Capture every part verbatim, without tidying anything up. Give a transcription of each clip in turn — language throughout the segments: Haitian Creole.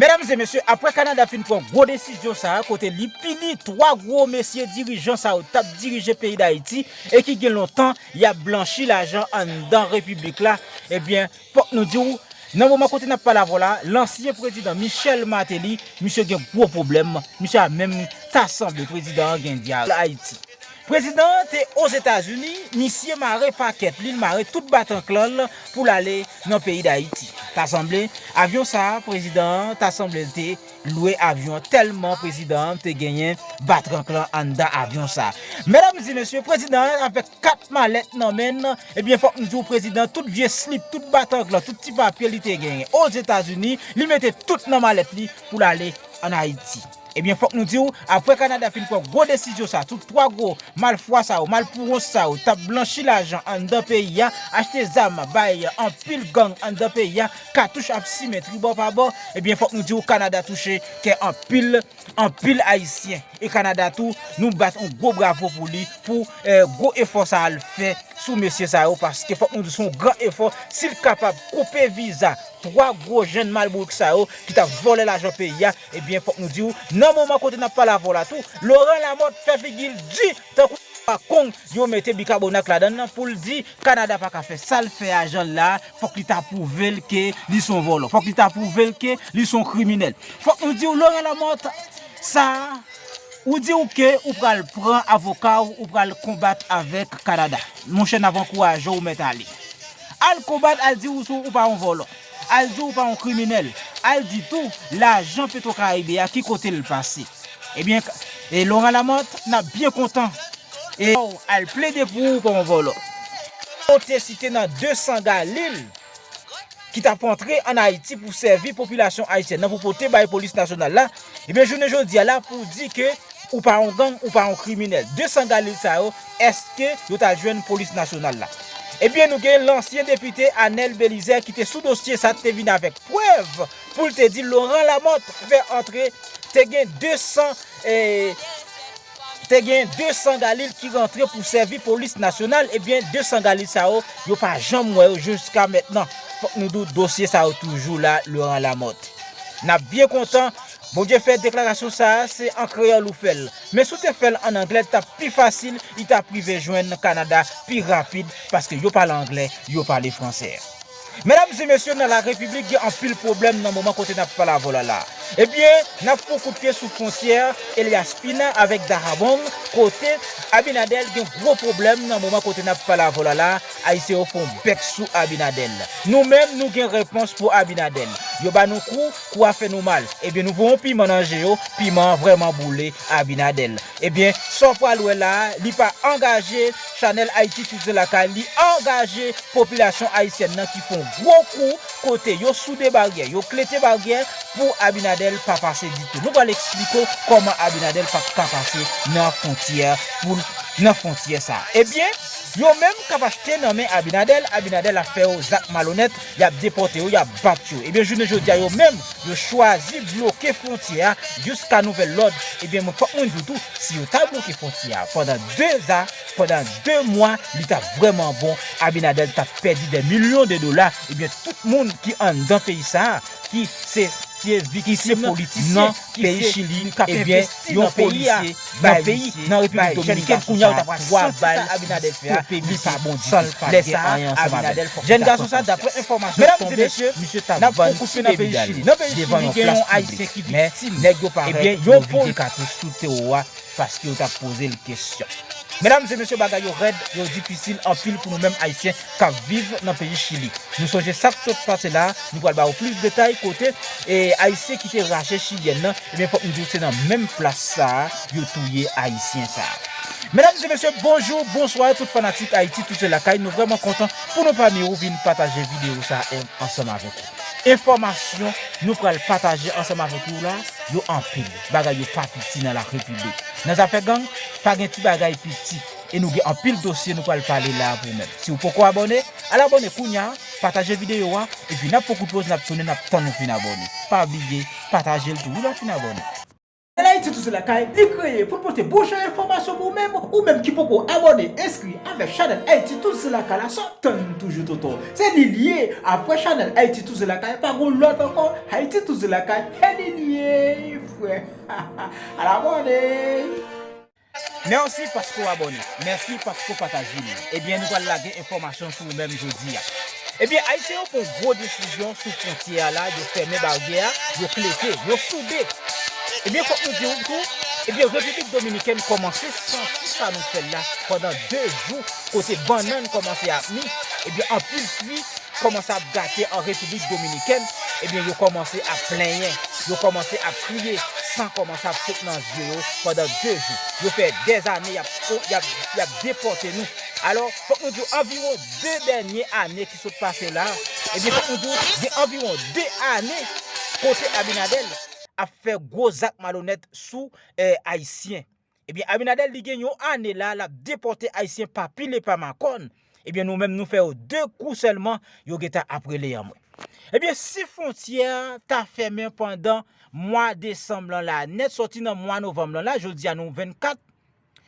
Medam e mesye, apre Kanada fin pran gwo desizyon sa a, kote li pini twa gwo mesye dirijan sa yo t ap dirije peyi Dayiti e ki gen lontan y ap blanchi lajan anndan repiblik la, ebyen, fòk nou di w, nan moman kote n ap pale avè w la, lansyen prezidan Michel Martelly, misye gen gwo pwoblèm, misye a menm ta sanble prezidan an gen dyare Ayiti. Prezidan an te Ozetazini, misye mare pakèt li, l mare tout batanklan l pou l ale nan peyi Dayiti. Ta sanble, avyon sa a, prezidan an, ta sanble l te lwe avyon an, tèlman prezidan an te genyen batanklan anndan avyon sa a. Medam e mesye, prezidan an avèk kat malèt nan men l, ebyen, fòk m di w, prezidan, tout vye slip, tout batanklan, tout ti papye li te genyen Ozetazini, li mete tout nan malèt li pou l ale ann Ayiti. Ebyen, fòk nou di w, apre Kanada fin pran gwo desizyon sa, tout twa gwo malfwa sa yo, malpouwont sa yo, t ap blanchi lajan anndan peyi a, achte zam bay anpil gang anndan peyi a, katouch ap simen tribò pa bò, ebyen, fòk nou di w, Kanada touche kè anpil, anpil Ayisyen. E Kanada tou, nou bat yon gwo bravo pou li, pou, eh, gwo efò sa a l fè sou mesye sa yo, paske fòk nou di w, se yon gran efò, si l kapab koupe viza twa gwo jenn malbourik sa yo ki t ap vòlè lajan peyi a, ebyen, fòk nou di w, nan moman kote n ap pale avè w la tou, Laurent Lamothe fè figi l di tankou pa kong yo mete bikabonat ladan l nan pou l di Kanada pa ka fè sa l fè a jan l la, fòk li ta pwouve l ke li se yon vòlò, fòk li ta pwouve l ke li se yon kriminèl. Fòk nou di w, Laurent Lamothe, sa a, ou di w ke ou pral pran avoka w, ou pral konbat avèk Kanada. Monchè, n ap ankouraje w, ou mèt ale. Al konbat, al di w sou, ou pa yon vòlò. Al di w pa yon kriminèl. Al di tou, lajan Petwokaribe a, ki kote l pase? Ebyen, e Laurent Lamothe, n ap byen kontan. E al plede pou ou pa yon vòlò. Ou te site nan de san galil ki t ap antre ann Ayiti pou sèvi popilasyon ayisyèn nan, pou pote bay polis nasyonal la, ebyen, jounen jodi a la, pou di ke ou pa yon gang, ou pa yon kriminèl. De san galil sa yo, èske yo t al jwenn polis nasyonal la? Ebyen, nou gen lansyen depite Anel Belizaire ki te sou dosye sa, te vin avèk prèv pou l te di Laurent Lamothe fè antre, te gen de san, eh, te gen de san galil ki rantre pou sèvi polis nasyonal. Ebyen, de san galil sa yo, yo pa janm wè yo jiska mentnan. Fòk nou di w, dosye sa yo toujou la, Laurent Lamothe. N ap byen kontan. Bondye fè deklarasyon sa a, se an kreyòl ou fè l. Men si w te fè l ann anglè, li t ap pi fasil, li t ap rive jwenn Kanada pi rapid, paske yo pale anglè, yo pale fransè. Medam e mesye, nan la repiblik gen anpil pwoblèm nan moman kote n ap pale avè w la la. Ebyen, n ap fè yon kout pye sou fwontyè Elias Pina avèk Dajabón, kote Abinader gen gwo pwoblèm nan moman kote n ap pale avè w la la. Ayisyen yo fè yon bèk sou Abinader. Nou menm, nou gen repons pou Abinader. Yo ba nou kou, kou a fè nou mal. Ebyen, nou voye yon piman nan je yo, piman an vrèman boule Abinader. Ebyen, sa w pral wè la a, li pa angaje Chanèl Ayiti Tousen Lakay, li angaje popilasyon ayisyèn nan ki fè yon gwo kou kote yo soude baryè, yo klete baryè pou Abinader pa pase ditou. Nou pral eksplike w kòman Abinader p ap ka pase nan fwontyè pou, nan fwontyè sa a. Ebyen, yo menm k ap achte nan men Abinader, Abinader ap fè yo zak malonèt, y ap depòte yo, y ap bat yo. Ebyen, jounen jodi a, yo menm, yo chwazi bloke fwontyè a jiska nouvèl lòd. Ebyen, mwen, fòk mwen di w tou, si yo ta bloke fwontyè a pandan de a, pandan de mwa, li t ap vrèman bon. Abinader t ap pèdi dè milyon de dola. Ebyen, tout moun ki anndan peyi sa a, ki se, ki se viktim nan peyi Chili, ebyen, yon polisye bay misye, nan Repiblik Dominikèn, kounye a, yo t ap twa bal, estope misye san l pa gen anyen ansanm avè l. Jèn gason sa, daprè enfòmasyon tonbe, misye t ap vann ti bebi dal devan yon plas piblik. Men, nèg yo parèt, yo vide katouch sou tewo a, paske yo t ap poze l kesyon. Medam e mesye, bagay yo rèd, yo difisil anpil pou nou menm Ayisyen k ap viv nan peyi Chili. Nou sonje sa k sot pase la, nou pral ba w plis detay kote, e, Ayisyen ki te rache Chilyèn nan, ebyen, fòk nou di w se nan menm plas sa a yo touye Ayisyen sa a. Medam e mesye, bonjou, bonswa, tout fanatik Ayiti Tousen Lakay, nou vrèman kontan pou nou pami w vin pataje videyo sa a ansanm avèk ou. Enfòmasyon nou pral pataje ansanm avèk ou la, yo anpil. Bagay yo pa piti nan la repiblik. Nan zafè gang, pa gen ti bagay piti. E nou gen anpil dosye nou pral pale la pou ou menm. Si w poko abòne, al abòne kounye a, pataje videyo a, epi n ap pran kout poz, n ap tounen, n ap tann ou fin abòne. Pa bliye, pataje l tou wi lè w fin abòne. Chanèl Ayiti Toujou Lakay, li kreye pou l pote bon jan enfòmasyon pou ou menm, ou menm ki poko abòne, enskri avèk chanèl Ayiti Toujou Lakay la, sa w ap tann toujou tonton. Se li l ye, apre chanèl Ayiti Toujou Lakay, pa gon lòt ankò, Ayiti Toujou Lakay, se li l ye, frè. Al abòne! Mèsi paske w abòne. Mèsi paske w pataje li. Ebyen, nou pral lage enfòmasyon sou ou menm jodi a. Ebyen, Ayisyen yo pran gwo desizyon sou fwontyè a la, yo fèmen baryè a, yo klete, yo soude. Ebyen, fòk nou di w tou, ebyen, Repiblik Dominikèn kòmanse santi sa nou fè l la pandan de jou, kote bannann kòmanse ap mi, ebyen, anpil fwi kòmanse ap gate an Repiblik Dominikèn, ebyen, yo kòmanse ap plenyen, yo kòmanse ap kriye, san kòmanse ap sot nan zye yo pandan de jou. Yo fè dèzane y ap, y ap, y ap depòte nou. Alò, fòk nou di w, anviwon de dènye ane ki sot pase la, ebyen, fòk nou di w, gen anviwon de ane kote Abinader ap fè gwo zak malonèt sou, eh, Ayisyen. Ebyen, Abinader, li gen yon ane la, l ap depòte Ayisyen pa pile pa makòn. Ebyen, nou menm, nou fè yo de kou sèlman, yo gentan ap rele anmwe. Ebyen, si fwontyè a ta fèmen pandan mwa desanm lan la nèt, sòti nan mwa novanm lan la, jodi a nou vennkat,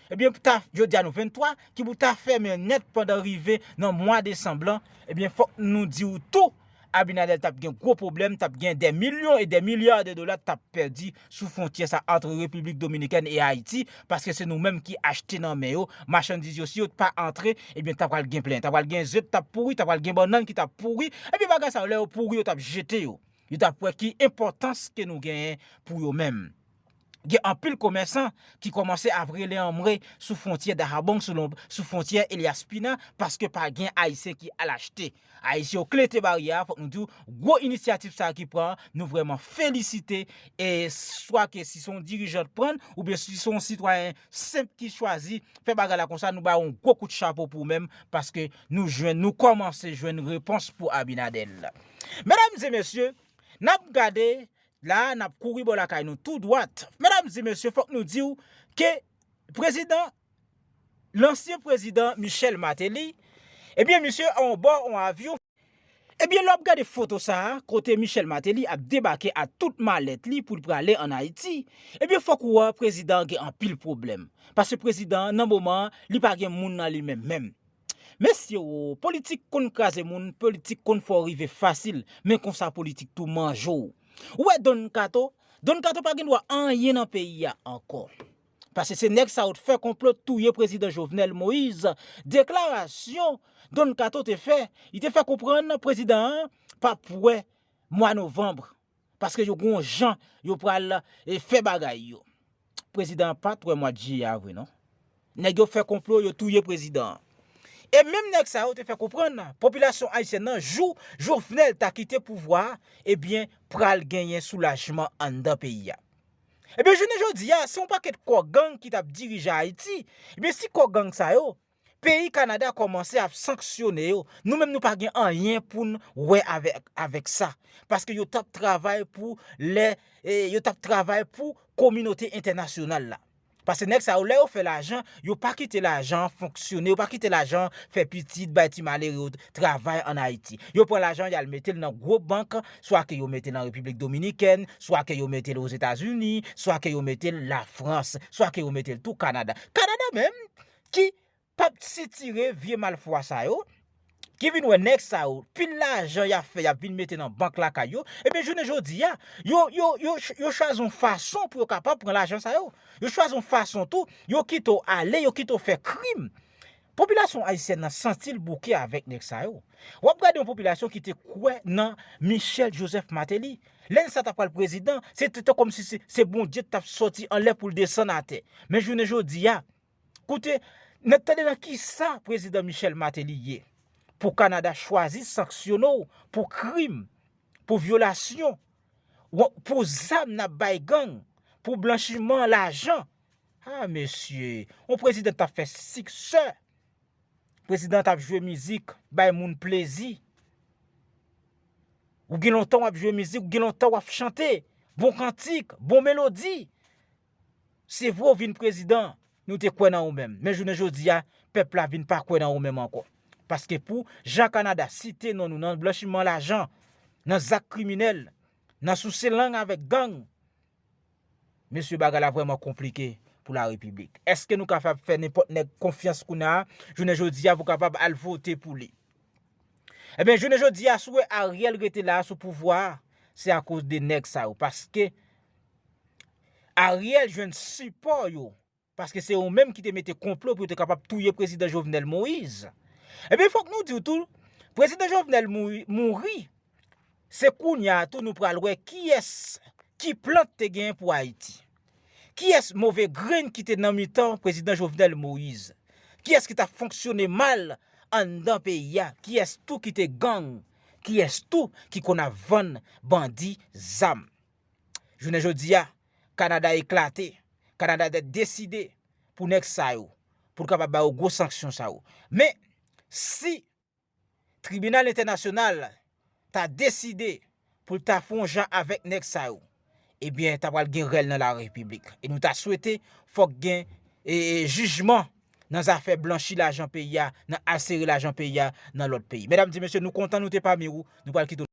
ebyen, pou ta, jodi a nou venntwa, ki pou ta fèmen nèt pandan rive nan mwa desanm lan, ebyen, fòk nou di w tou, Abinader t ap gen gwo pwoblèm, t ap gen dè milyon e dè milya de dola t ap pèdi sou fwontyè sa ant Repiblik Dominikèn e Ayiti, paske se nou menm ki achte nan men yo machandiz yo. Si yo t pa antre, ebyen, ta pral gen plen, ta pral gen ze t ap pouri, ta pral gen bannann ki t ap pouri. Epi bagay sa yo, lè yo pouri, yo t ap jete yo. Yo t ap wè ki enpòtans ke nou genyen pou yo menm. Gen anpil komèsan ki kòmanse ap rele anmwe sou fwontyè Dahabong, sou lon-, sou fwontyè Elias Pina, paske pa gen Ayisyen ki al achte. Ayisyen yo klete baryè a, fòk nou di w, gwo inisyativ sa a ki pran, nou vrèman felisite, e swa ke si se yon dirijan k pran l, oubyen si se yon sitwayen senp ki chwazi fè bagay la konsa, nou ba w yon gwo kout chapo pou ou menm, paske nou jwenn, nou kòmanse jwenn repons pou Abinader. Medam e mesye, n ap gade la, n ap kouri bò lakay nou tou dwat. Medam e mesye, fòk nou di w ke prezidan, lansyen prezidan Michel Martelly, ebyen, misye anbò yon avyon. Ebyen, lè w ap gade foto sa a, kote Michel Martelly ap debake ak tout malèt li pou l prale ann Ayiti, ebyen, fòk ou wè prezidan an gen anpil pwoblèm. Paske prezidan an, nan moman an, li pa gen moun nan li menm menm. Mesye o, politik konn kraze moun, politik konn fè w rive fasil, men konsa politik tou manje w. Ou wè Don Kato? Don Kato pa gen dwa anyen nan peyi a ankò. Paske se nèg sa yo t fè konplo touye prezidan Jovenel Moïse. Deklarasyon Don Kato te fè, li te fè konprann prezidan an p ap wè mwa novanm. Paske yo gon jan yo pral, e, fè bagay yo. Prezidan an pa t wè mwa jiyè a vre non. Nèg yo fè konplo, yo touye prezidan an. E menm nèg sa yo te fè konprann popilasyon ayisyèn nan jou Jovenel ta kite pouvwa a, ebyen, pral genyen soulajman anndan peyi a. Ebyen, jounen jodi a, se yon pakèt kò gang ki t ap dirije Ayiti. Ebyen, si kò gang sa yo, peyi Kanada kòmanse ap sanksyone yo, nou menm nou pa gen anyen pou n wè avèk, avèk sa. Paske yo t ap travay pou lè, e, yo t ap travay pou kominote entènasyonal la. Paske nèg sa yo, lè yo fè lajan, yo pa kite lajan an fonksyone, yo pa kite lajan an fè pitit, bay ti malere yo travay ann Ayiti. Yo pran lajan an, y al mete l nan gwo bank, swa ke yo mete l an Repiblik Dominikèn, swa ke yo mete l Ozetazini, swa ke yo mete l Lafrans, swa ke yo mete l tou Kanada. Kanada menm, ki p ap sitire vye malfwa sa yo, ki vin wè nèg sa yo, pil lajan y ap fè, y ap vin mete nan bank lakay yo, ebyen, jounen jodi a, yo, yo, yo, yo chwazi yon fason pou yo kapab pran lajan sa yo. Yo chwazi yon fason tou, yo kite w ale, yo kite w fè krim. Popilasyon ayisyèn nan santi l bouke avèk nèg sa yo. W ap gade yon popilasyon ki te kwè nan Michel Joseph Martelly. Lè nèg sa ta pral prezidan, se te, te kòmsi se, se Bondye t ap sòti anlè pou l desann atè. Men jounen jodi a, koute, n ap tande nan kisa prezidan Michel Martelly ye. Pou Kanada chwazi sanksyone w pou krim, pou vyolasyon, w-, pou zam n ap bay gang, pou blanchiman lajan. A, mesye, yon prezidan t ap fè siksè. Prezidan t ap jwe mizik, bay moun plezi. Ou gen lontan w ap jwe mizik, ou gen lontan w ap chante. Bon kantik, bon melodi. Se vre w vin prezidan, nou te kwè nan ou menm. Men jounen jodi a, pèp la vin pa kwè nan ou menm ankò. Paske pou jan Kanada site non nou nan blanchiman lajan, nan zak kriminèl, nan souse lang avèk gang, Mesye, bagay la vrèman konplike pou la repiblik. Èske nou kapab fè nenpòt nèg konfyans kounye a, jounen jodi a, pou kapab al vote pou li? Ebyen, jounen jodi a, si w wè Ariel rete la sou pouvwa a, se akoz de nèg sa yo. Paske Ariel jwenn sipò yo. Paske se yo menm ki te mete konplo pou yo te kapab touye prezidan Jovenel Moïse. Ebyen, fòk nou di w tou, prezidan Jovenel mouri, mouri, se kounye a tou nou pral wè kiyès, ki plant te genyen pou Ayiti. Kiyès move grenn ki te nan mitan prezidan Jovenel Moïse? Kiyès ki t ap fonksyone mal anndan peyi a? Kiyès tou ki te gang? Kiyès tou ki konn ap vann bandi zam? Jounen jodi a, Kanada eklate. Kanada de-, deside pou nèg sa yo, pou l kapab ba yo gwo sanksyon sa yo. Men, si tribinal entènasyonal ta deside pou l ta fè yon jan avèk nèg sa yo, ebyen, ta pral gen rèl nan la repiblik. E nou ta swete fòk gen, e, e, jijman nan zafè blanchi lajan peyi a, nan al sere lajan peyi a nan lòt peyi. Medam e mesye, nou kontan nou te pami ou, nou pral kite w.